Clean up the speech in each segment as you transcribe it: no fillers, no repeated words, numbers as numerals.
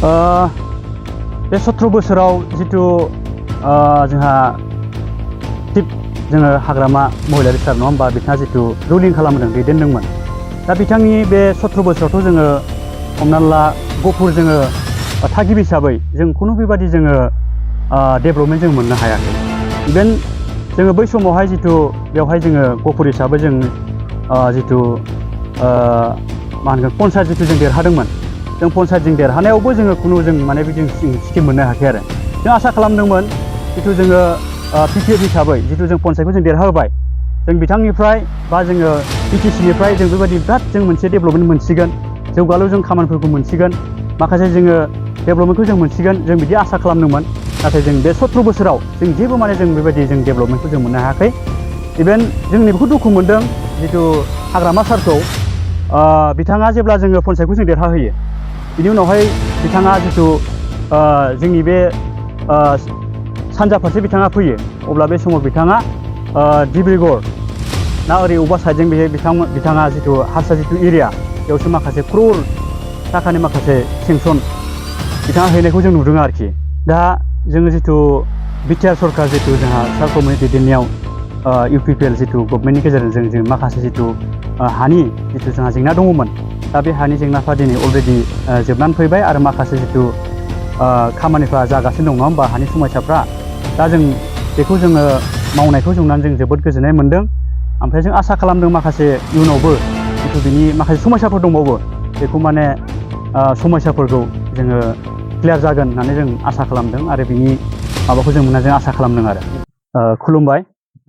बे 17 बोसोराव जितु जोंहा जोङो हाग्रामा महिलारि सार नङा होमबा बिथाङा जितु रुलिं खालामदों दैदेनदोंमोन दा बिथांनि बे 17 बोसोरावथ' जोङो हमनानै ला गफुर जोङो थागिबि हिसाबै जों खुनु बेबादि जोङो डेभेलपमेन्ट जों मोननो हायाखै इभेन जोङो बै समावहाय जितु बेवहाय जोङो गफुर हिसाबै जों जितु मा होनगोन पन्सायत जितु जों देरहादोंमोन जों पन्सायत जों देरहानायावबो जोङो खुनु जों माने बिदि स्किम मोननो हायाखै आरो जों आसा खालामदोंमोन जितु जोङो पिटिएफ हिसाबै जितु जों पन्सायतखौ जों देरहाहोबाय जों बिथांनिफ्राय बा जोङो पिटिसिनिफ्राय जों बेबायदि बिराद जों मोनसे डेभेलपमेन्ट मोनसिगोन जौगालु जों खामानिफोरखौ मोनसिगोन माखासे जोङो डेभेलपमेन्टखौ जों मोनसिगोन जों बिदि आसा खालामदोंमोन नाथाय जों बे 17 बोसोराव जों जेबो माने जों बेबायदि जों डेभेलपमेन्टखौ जों मोननो हायाखै इभेन जों नैबेखौ दुखु मोनदों जितु हाग्रामा सारखौ बिथाङा जेब्ला जोङो पन्सायतखौ जों देरहाहोयो बिनि उनावहाय बिथाङा जितु जोंनि बे सानजा फारसे बिथाङा फैयो अब्ला बे समाव बिथाङा डिब्रुगड़ ना ओरै अबेबा साइडजों बे बिथाङा जितु हारसा जितु एरिया बेयावसो माखासे क्रर थाखानि माखासे सेंसन बिथाङा हैनायखौ जों नुदों आरोखि दा जोङो जितु बिटिआर सरकार जितु जोंहा सार प्रमदनि दैदेननायाव इउपिपिएल जितु गभर्नमेन्टनि गेजेरजों जों माखासे जितु हानि जितु जोंहा जेंना दङमोन दा बे हानि जेंनाफ्रा दिनै अलरेडि जोबनानै फैबाय आरो माखासे जितु खामानिफ्रा जागासिनो दं नङा होमबा हानि समस्याफ्रा दा जों बेखौ जोङो मावनायखौ नुनानै जों जोबोद गोजोननाय मोनदों ओमफ्राय जों आसा खालामदों माखासे इयुनावबो जितु बिनि माखासे समस्याफोर दंबावो बेखौ माने समस्याफोरखौ जोङो क्लियार जागोन होननानै जों आसा खालामदों आरो बिनि माबाखौ जों मोनना जों आसा खालामदों आरो खुलुमबाय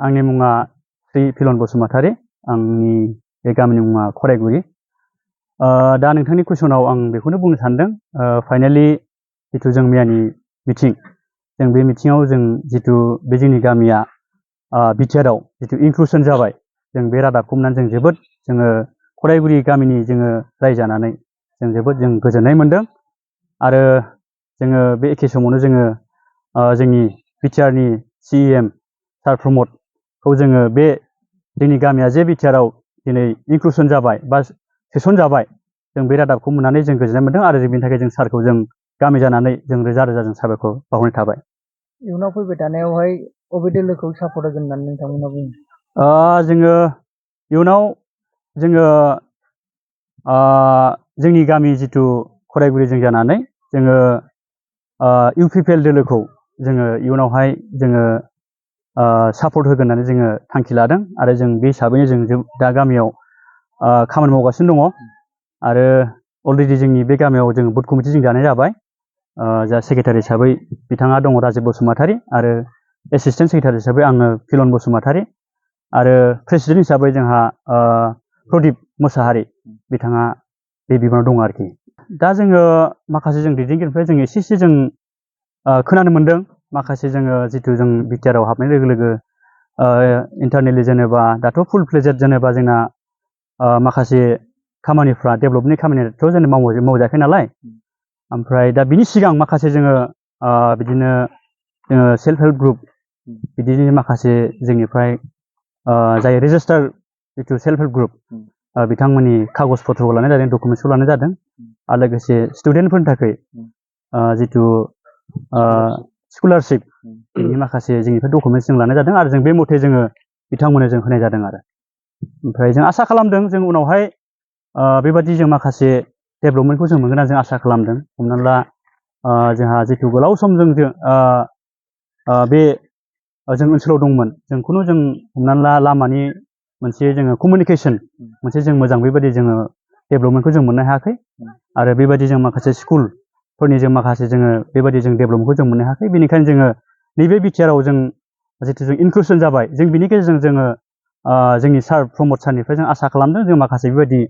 आंनि मुङा श्री फिलन बसुमतारी आंनि बे गामिनि मुङा खराइगुरि दा नोंथांनि कुइसनाव आं बेखौनो बुंनो सानदों फाइनालि जितु जों मैयानि मिटिं जों बे मिटिङाव जों जितु बे जोंनि गामिया बिटिआरआव जितु इनक्लुसन जाबाय जों बे रादाबखौ मोननानै जों जोबोद जोङो खराइगुरि गामिनि जोङो रायजो जानानै जों जोबोद जों गोजोननाय मोनदों आरो जोङो बे एखे समावनो जोङो जोंनि बिटिआरनि सिएम सार प्रमदखौ जोङो बे जोंनि गामिया जे बिटिआरआव दिनै इनक्लुसन जाबाय बा सोसनजाबाय जों बे रादाबखौ मोननानै जों गोजोननाय मोनदों आरो बेनि थाखाय जों सारखौ जों गामि जानानै जों रोजा रोजा जों साबायखर बावहरनाय थाबाय इयुनाव फैबाय थानायावहाय अबे दोलोखौ सापर्ट होगोन होननानै नोंथांमोना बुङो जोङो इयुनाव जोङो जोंनि गामि जितु खराइगुरि जों जानानै जोङो इउपिपिएल दोलोखौ जोङो इयुनावहाय जोङो सापर्ट होगोन होननानै जोङो थांखि लादों आरो जों बे हिसाबैनो जों दा गामियाव खामानि मावगासिनो दङ आरो अलरेडि जोंनि बे गामियाव जों बुथ कमिटि जों दानाय जाबाय जा सेक्रेटारि हिसाबै बिथाङा दङ राजिब बसुमतारी आरो एसिस्टेन्ट सेक्रेटारि हिसाबै आङो फिलन बसुमतारी आरो प्रेसिडेन्ट हिसाबै जोंहा प्रदीप मोसाहारि बिथाङा बे बिबानाव दङ आरोखि दा जोङो माखासे जों दैदेनगिरिनिफ्राय जों एसे एसे जों खोनानो मोनदों माखासे जोङो जितु जों बिटिआरआव हाबनाय लोगो लोगो इन्टारनेलि जेनेबा दाथ' फुल फ्लेजेड जेनेबा जोंना माखासे खामानिफ्रा डेभेलपनि खामानियाथ' जों मावजायाखै नालाय ओमफ्राय दा बिनि सिगां माखासे जोङो बिदिनो जोङो सेल्फ हेल्प ग्रुप बिदिनो माखासे जोंनिफ्राय जाय रेजिस्टार जितु सेल्फ हेल्प ग्रुप बिथांमोननि कागज पत्रखौ लानाय जादों डकुमेन्टसखौ लानाय जादों आरो लोगोसे स्टुडेन्टफोरनि थाखाय जितु स्कलारशिप बिनि माखासे जोंनिफ्राय डकुमेन्टस जों लानाय जादों आरो जों बे मथे जोङो बिथांमोननो जों होनाय जादों आरो ओमफ्राय जों आसा खालामदों जों उनावहाय बेबादि जों माखासे डेभेलपमेन्टखौ जों मोनगोन होनना जों आसा खालामदों हमनानै ला जोंहा जितु गोलाव सम जों बे जों ओनसोलाव दंमोन जों खुनु जों हमनानै ला लामानि मोनसे जोङो कमिउनिकेसन मोनसे जों मोजां बेबायदि जोङो डेभेलपमेन्टखौ जों मोननो हायाखै आरो बेबायदि जों माखासे स्कुलफोरनि जों माखासे जोङो बेबायदि जों डेभेलपमेन्टखौ जों मोननो हायाखै बेनिखायनो जोङो नैबे बिटिआरआव जों जितु जों इनक्लुसन जाबाय जों बिनि गेजेरजों जोङो जोंनि सार प्रमद सारनिफ्राय जों आसा खालामदों जों माखासे बेबायदि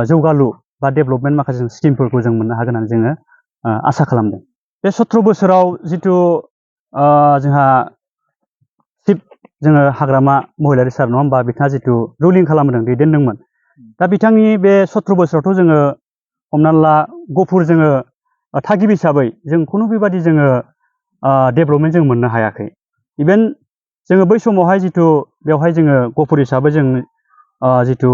जौगालु बा डेभेलपमेन्ट माखासे स्किमफोरखौ जों मोननो हागोन होननानै जोङो आसा खालामदों बे 17 बोसोराव जितु जोंहा जोङो हाग्रामा महिलारि सार नङा होमबा बिथाङा जितु रुलिं खालामदों दैदेनदोंमोन दा बिथांनि बे 17 बोसोरावथ' जोङो हमनानै ला गफुर जोङो थागिबि हिसाबै जों खुनु बेबादि जोङो डेभेलपमेन्ट जों मोननो हायाखै इभेन जोङो बै समावहाय जितु बेवहाय जोङो गफुर हिसाबै जों जितु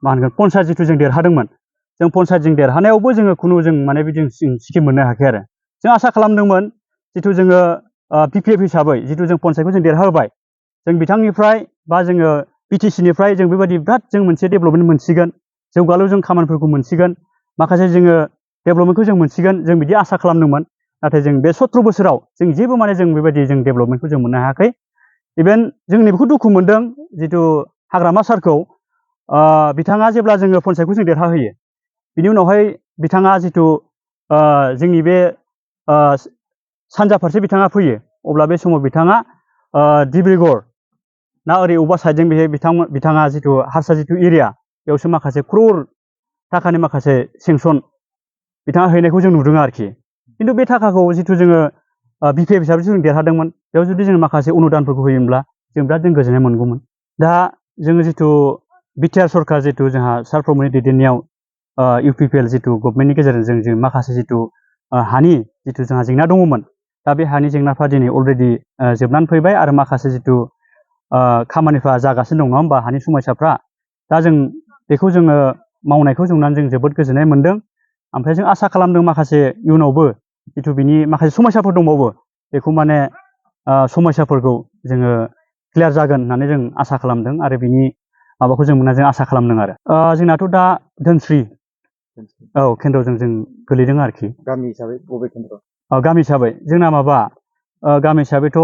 मा होनगोन पन्सायत जितु जों देरहादोंमोन जों पन्सायतजों देरहानायावबो जोङो खुनु जों माने बिदि स्किम मोननो हायाखै आरो जों आसा खालामदोंमोन जिथु जोङो बिपिएफ हिसाबै जिथु जों पन्सायतखौ जों देरहाहोबाय जों बिथांनिफ्राय बा जोङो बिटिसिनिफ्राय जों बेबायदि बिराद जों मोनसे डेभेलपमेन्ट मोनसिगोन जौगालु जों खामानिफोरखौ मोनसिगोन माखासे जोङो डेभेलपमेन्टखौ जों मोनसिगोन जों बिदि आसा खालामदोंमोन नाथाय जों बे 17 बोसोराव जों जेबो माने जों बेबायदि जों डेभेलपमेन्टखौ जों मोननो हायाखै इभेन जों नैबेखौ दुखु मोनदों जिथु हाग्रामा सारखौ बिथाङा जेब्ला जोङो पन्सायतखौ जों देरहाहोयो बिनि उनावहाय बिथाङा जिथु जोंनि बे सानजा फारसे बिथाङा फैयो अब्ला बे समाव बिथाङा डिब्रुगड़ ना ओरै अबेबा साइडजों बेहाय बिथाङा जिथु हारसा जिथु एरिया बेयावसो माखासे क्रर थाखानि माखासे सेंसन बिथाङा हैनायखौ जों नुदों आरोखि खिन्थु बे थाखाखौ जिथु जोङो बिपिएफ हिसाबै जों देरहादोंमोन बेयाव जुदि जों माखासे अनुदानफोरखौ होयोमोनब्ला जों बिराद जों गोजोननाय मोनगौमोन दा जोङो जिथु बिटिआर सरकार जिथु जोंहा सार प्रमदनि दैदेननायाव इउपिपिएल जिथु गभर्नमेन्टनि गेजेरजों जों माखासे जिथु हानि जिथु जोंहा जेंना दङमोन दा बे हानि जेंनाफ्रा दिनै अलरेडि जोबनानै फैबाय आरो माखासे जिथु खामानिफ्रा जागासिनो दं नङा होमबा हानि समस्याफ्रा दा जों बेखौ जोङो मावनायखौ नुनानै जों जोबोद गोजोननाय मोनदों ओमफ्राय जों आसा खालामदों माखासे इयुनावबो जिथु बिनि माखासे समस्याफोर दंबावो बेखौ माने समस्याफोरखौ जोङो क्लियार जागोन होननानै जों आसा खालामदों आरो बिनि माबाखौ जों मोनना जों आसा खालामदों आरो जोंनाथ' दा धोनस्रि औ केन्द्रजों जों गोलैदों आरोखि गामि हिसाबै बबे केन्द्र गामि हिसाबै जोंना माबा गामि हिसाबैथ'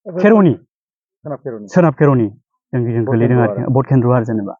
खेर'नि सोनाब खेर'नि जों गोलैदों आरोखि भट केन्द्र आरो जेनेबा